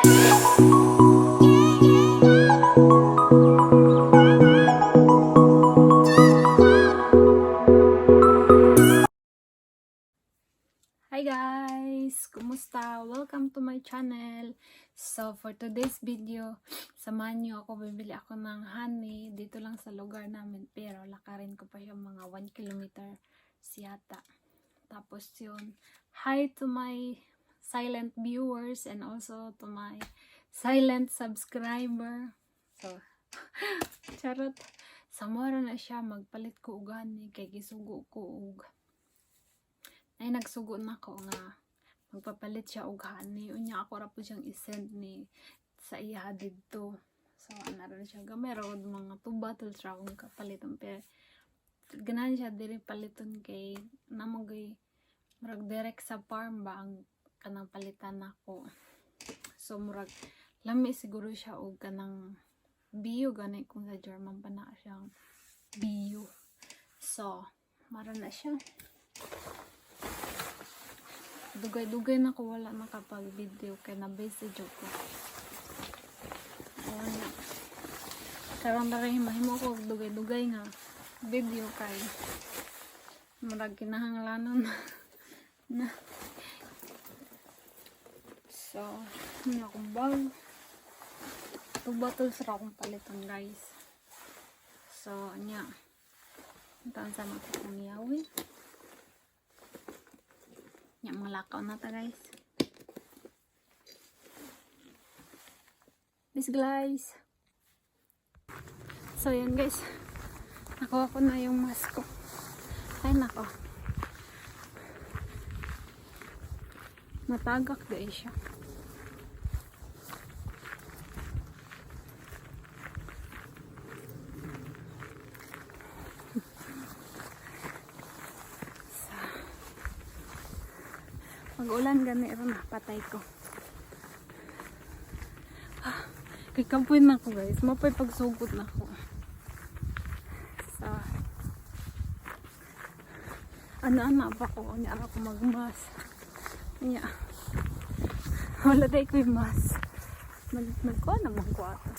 Hi guys! Kumusta? Welcome to my channel! So, for today's video, samahan niyo ako, bibili ako ng honey dito lang sa lugar namin. Pero, lakarin ko pa yung mga 1 kilometer siyata. Tapos yun, hi to my silent viewers and also to my silent subscriber. So, charot. Samora na siya, magpalit ko og honey kay gisugo ko og ay nagsugo na ko nga magpapalit siya og honey. Unya ako ra po siyang i-send ni sa iya didto. So ana ra siya, gamay ra og mga 2 bottles ra akong kapaliton, pero ganahan siya diri paliton kay namogoy murag direct sa farm ba ang kanang palitan nako. So murag lami siguro siya og kanang bio gani, kung sa German pa na siyang bio. So mara na siya, dugay-dugay na ko wala nakapag-video kay na busy jud ko. Ayan na. Karon na rin mahimo ko og dugay-dugay nga video kay murag kinahanglanon na. So, ano akong bag. 2 bottles ra akong paliton, guys. So, anya. Taan sa mga kong yawin. Nya, mga lakaw na ta, guys. Bis guys. So yan guys. Nakuha ko na yung mask ko. Ay nako. Matagak guys siya. So, pag ulan gani ron na patay ko. Ah, kay kapoy na ko, guys. Mapay pagsugot na ko. So, ano-ano pa ko. Unya ako magmas. Unya. Wala tayo ko'y mas. Magkuha naman ko ato.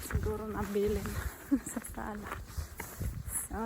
Siguro nabilin sa sala. So,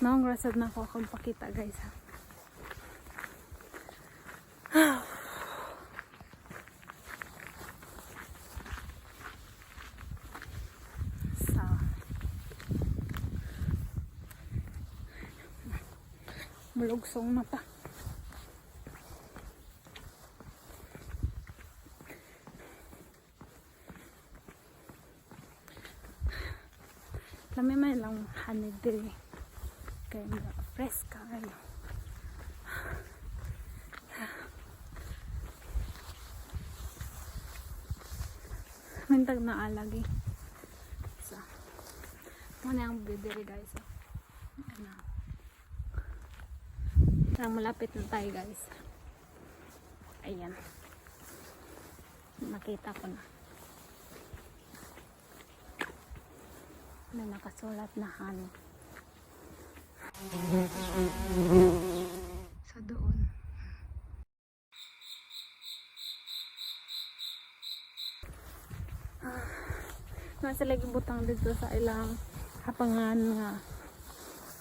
naong rasad na ako akong pakita, guys, ha. So, mulugsong na ta. Lami man lang honey diri. Kay fresh kayo. Mintag na alagi. So, muna ang view diri, guys. Oh. Ano. Parang malapit na tayo, guys. Ayan. Nakita ko na. May nakasulat na honey. So doon. Ah, nasa lagi butang dito sa ilang hapangan nga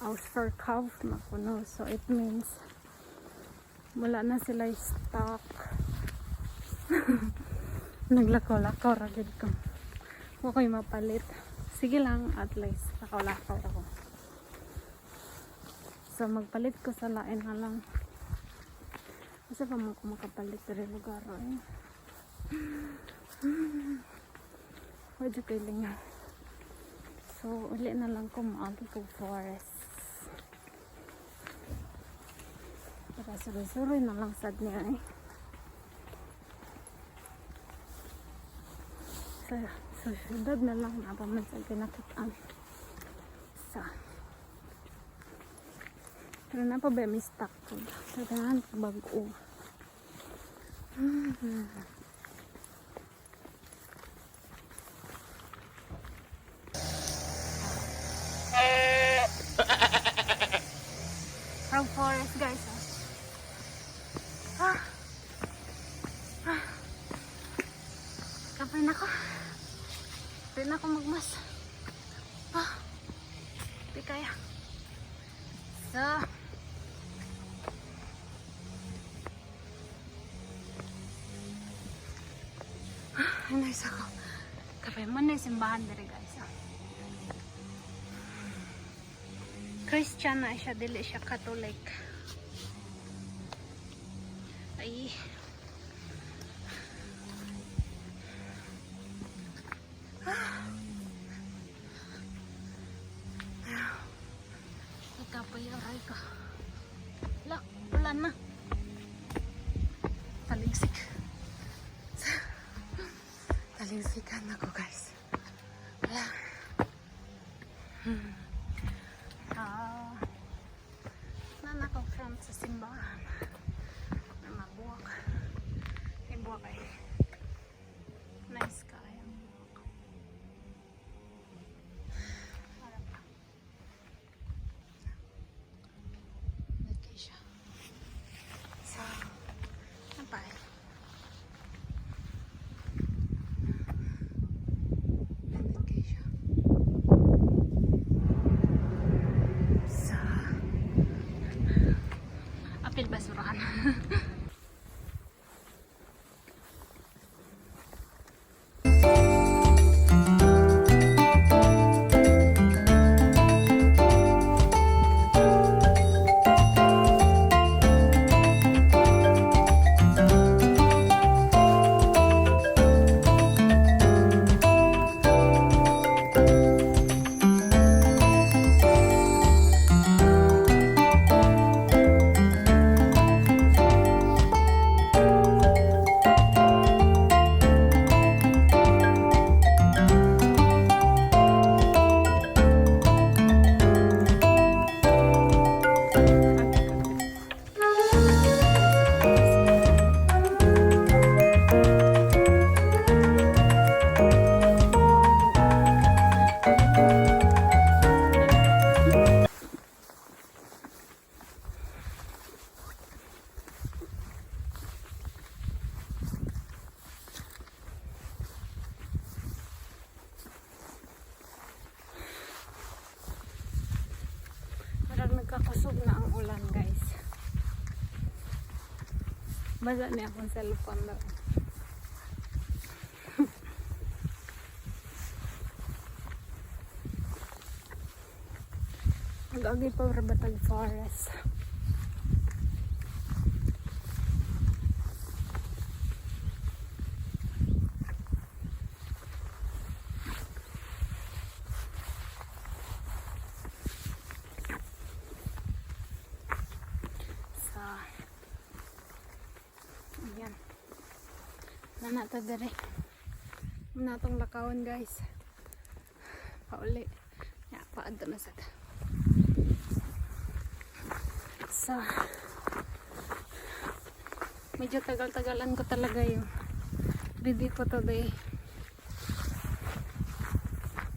"Ausverkauft" na kuno. So it means wala na sila stock. Naglakaw-lakaw ra gid ko. Wa ko'y mapalit. Sige lang, at least lakaw-lakaw ako. So magpalit ko sa lain na lang. Asa pa mo ko makapalit diri lugar eh? Medyo feeling nga. So uli na lang ko, maagi ko forest. Para suroy-suroy na lang sad niya eh. Sa syudad na lang na pa man sa ginakitaan. Sa pero na pa ba may stock ko? So, kailangan ko bago. From forest, guys. Ah. Taas. Ah. Di kaya. So, ah, nice ako. Kape mo na yung simbahan diri, guys. Ah. Christian na siya, dili siya Catholic. Ay. Ah. Nagkapoy, aray ko. Wala, wala na. Taligsik. Talingsikan ako, guys. Wala. Ah. Nana ko front sa simbahan. Na mabuwak. Ay, buwak ay. Nice kaya ang buwak. Para pa. Lagay siya. So, ano pa eh? Lagay siya. So, apil basurahan. Parang nagkakusog na ang ulan, guys. Basa niya akong cellphone daw. Nag-agi pa Rabatag Forest. So, ayan. Nana ta dere. Muna tong lakawon, guys. Pauli. Ya, paadto na sa ta. So, medyo tagal-tagalan ko talaga yung video ko today.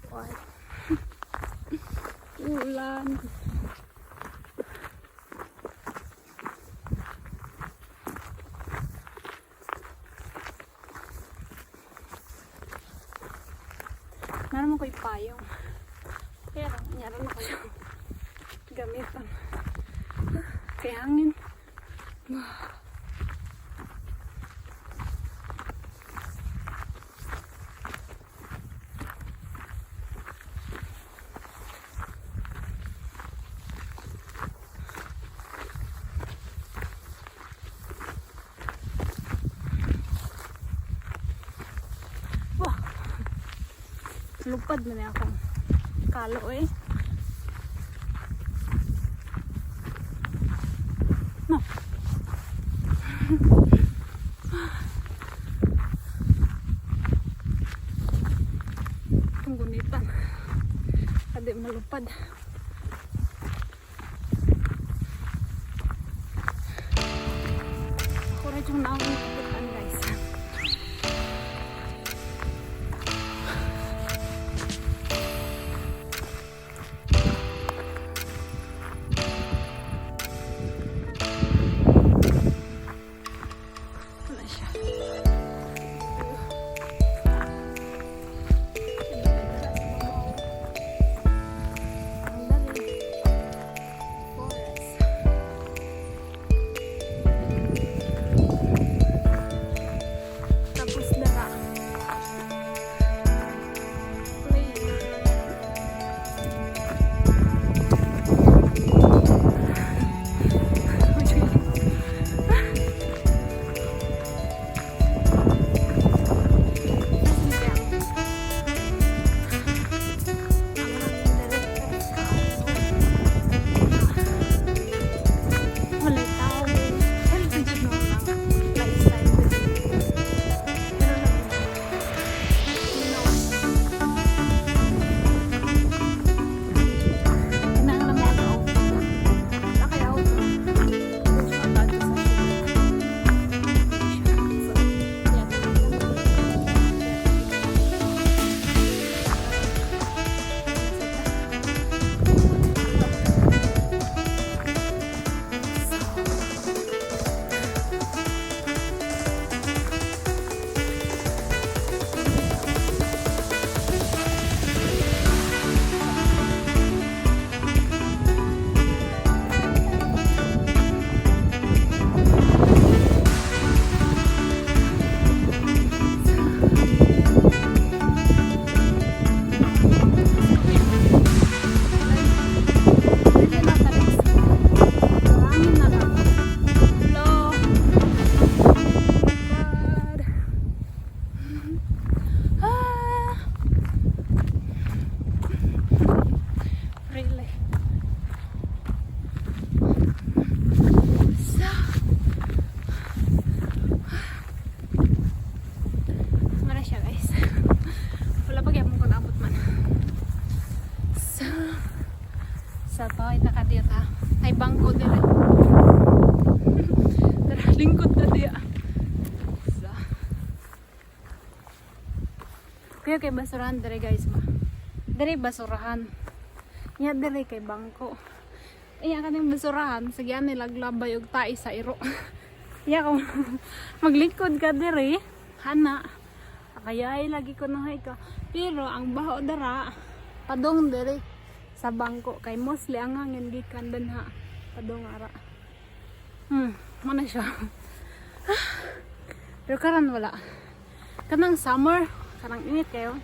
Why? Ulan. Meron mo ko payong. Pero, meron ako yung gamitan. Kaya hangin. Wah! Lupad man na akong kalo eh. No. Itong gunitan. Kadi malupad. Ako rin yung naong napitan, guys. Wala siya. Dire. So, mara siya, guys. Wala pa gyapon ko naabot man. So, sa to, ita ka dito ha. Ay, bangko dire. Tara, lingkod na diya. So, kuya kay basurahan dire, guys, ma. Dire basurahan. Nya dire kay bangko. Iya kaning basurahan, sige ani laglabay og tai sa iro. Iya kung maglingkod ka dire, hana. Kaya ay lagi ko nahay ka. Pero ang baho dara, padong dire sa bangko kay mostly ang hangin gikan danha padong ara. Mana siya. Pero karon wala. Kanang summer, kanang init kayo.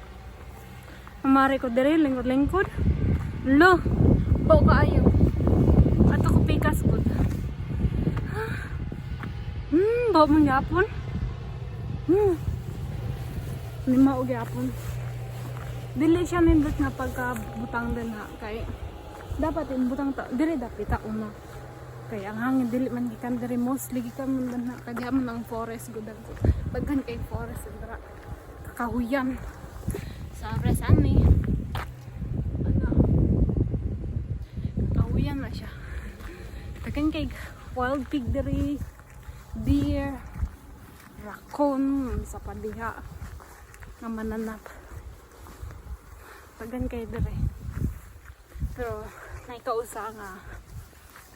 Mamari ko dire lingkod-lingkod. Lo, bao kaayo. Ato ko pikas gud. Bao man gyapon. Lima og gyapon. Dili siya nindot nga pagkabutang din ha kay dapat yung butang ta dili dapit ta una. Kay ang hangin dili man gikan diri, mostly gikan man din ha kay diha man ang forest gud ang daghan kay forest dira. Kakahuyan. Sa ani. Ano? Kakahuyan na siya. Daghan kay wild pig diri, deer, raccoon sa padiha nga mananap. Daghan kay diri. Pero naikausa nga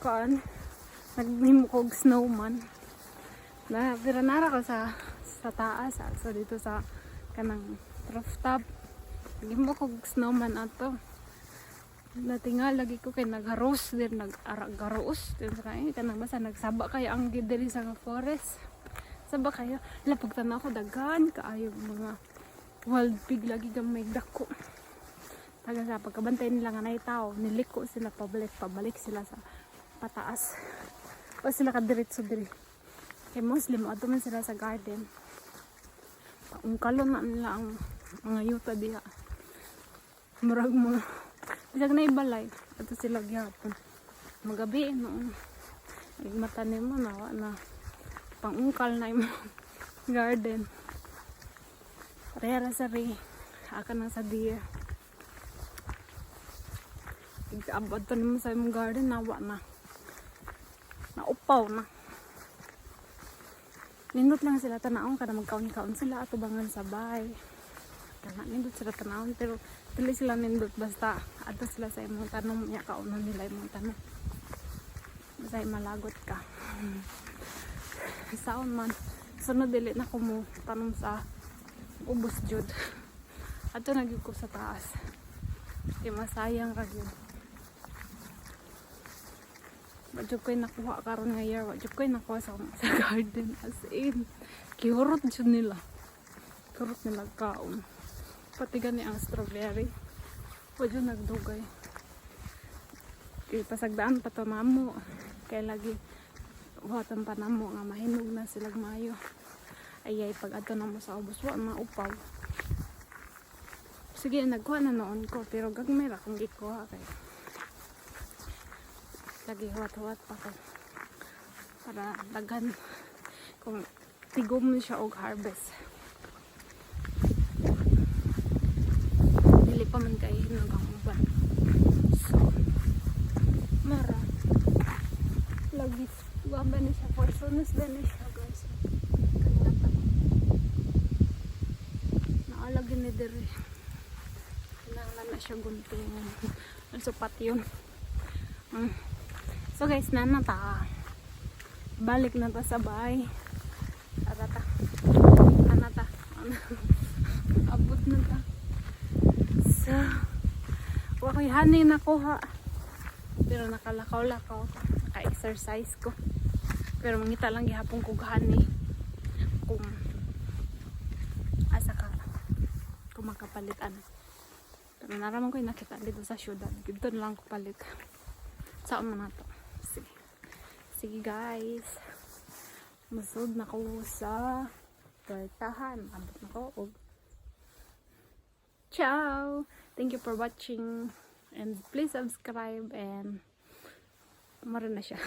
kuan naghimo kog snowman. Na pero nara ko sa taas ah. So dito sa kanang rooftop. Naghimo kog snowman ato. Natinga lagi ko kay nagharos din nag-garoos din sa kay kanang basta nagsaba kayo ang diri sa forest. Saba kayo. La pagtanaw ko daghan kaayo mga wild pig lagi gamay dako. Taga sa pagkabantay nila nga nay tao, niliko sila pabalik, pabalik sila sa pataas. O sila kadiretso diri. Kay mostly mo man sila sa garden. Paungkalon na nila ang mga yuta diha. Murag mga bisag na ibalay ato sila gihapon. Magabi noon. Mata nimo na wa na pangungkal na imong garden. Pareha ra sa ri. Aka na sa deer. Abad to nimo sa imong garden nawa na. Naupaw na. Nindot lang sila tanawon kada magkaon-kaon sila atubangan sa bahay. Kana nindot sila tanawon pero dili sila nindot basta adto sila sa imong tanom nya kaonon nila imong tanom. Basta malagot ka. Saon man sunod dili na ko mo tanom sa ubos jud. Adto na gyud ko sa taas. Kay masayang ra gyud. Wa jud ko'y nakuha karon nga year. Wa jud ko'y nakuha sa garden. As in, kihurot jud nila. Kihurot nila kaon. Pati gani ang strawberry. Wa jud nagdugay. Kay pasagdaan pa to namo. Kay lagi buhatan pa namo nga mahinog na sila mayo. Ay ay pag adto namo sa ubos wa maupaw. Sige, nagkuha na noon ko pero gagmay ra kong gikuha kay lagi huwat-huwat pa ko para daghan kung tigom siya og harvest. Dili pa man kay hinog ang uban. So, mara. Lagi, guwapa ni siya. For soon as ni siya, guys. Kanata. Naalagi ni diri. Kinahanglan na siya guntingan. Also, pati yun. So guys, nana ta. Balik na ta sa bahay. Tara ta. Ana ta. Ana. Abot na ta. So, wa ko'y honey nakuha. Pero nakalakaw-lakaw. Naka-exercise ko. Pero mangita lang gihapon ko honey. Kung asa ka kung makapalitan. Pero naraman ko yung nakita dito sa syudad. Dito na lang ko palit. Saan man na to? Sige. Sige, guys. Musod na ko sa tortahan. Abot na ko. Og ciao! Thank you for watching. And please subscribe and mao na siya.